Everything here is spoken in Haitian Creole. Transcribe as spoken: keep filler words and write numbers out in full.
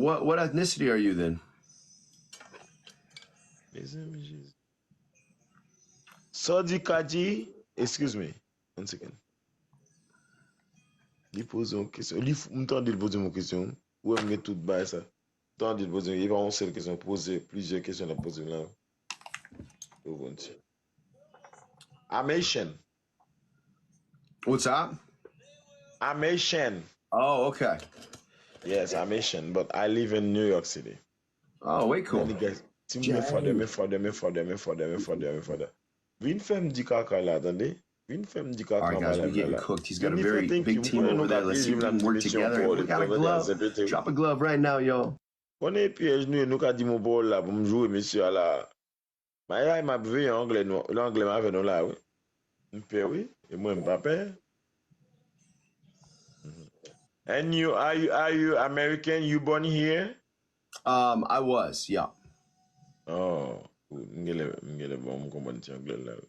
What what ethnicity are you then? Mezanmi Jezi. Sa w di Kaji, excuse me, one second. Li poze yon kesyon. Li, m tande l poze yon kesyon. Ou wè m gen tout bagay sa. M tande l poze, e pa yon sèl kesyon, poze plizyè kesyon l ap poze m la. Oh Bondye. I'm Haitian. What's up? I'm Haitian. Oh, okay. Yes, I'm Haitian, but I live in New York City. Oh, way cool. Many guys. Ti moun, men fòdè, men fòdè, men fòdè, men fòdè, men fòdè, men fòdè. Vin fè m di kaka la, tande? Vin fè m di kaka. Alright, guys, we getting cooked. He's got a very big team over there. Let's see if we can work together. If we got a glove, drop a glove right now, yo. Konnen pyèj nou ye, nou ka di m yon pawòl la pou m joure mesye a la. Mayay, m ap veye anglè nou, anglè m avè nou la, wi. M pè, wi. E mwen, m pa pè. And you, are you, are you American? You born here? Um, I was, yeah. Oh, m genlè, m genlè bon, m konprann ti anglè la, wi.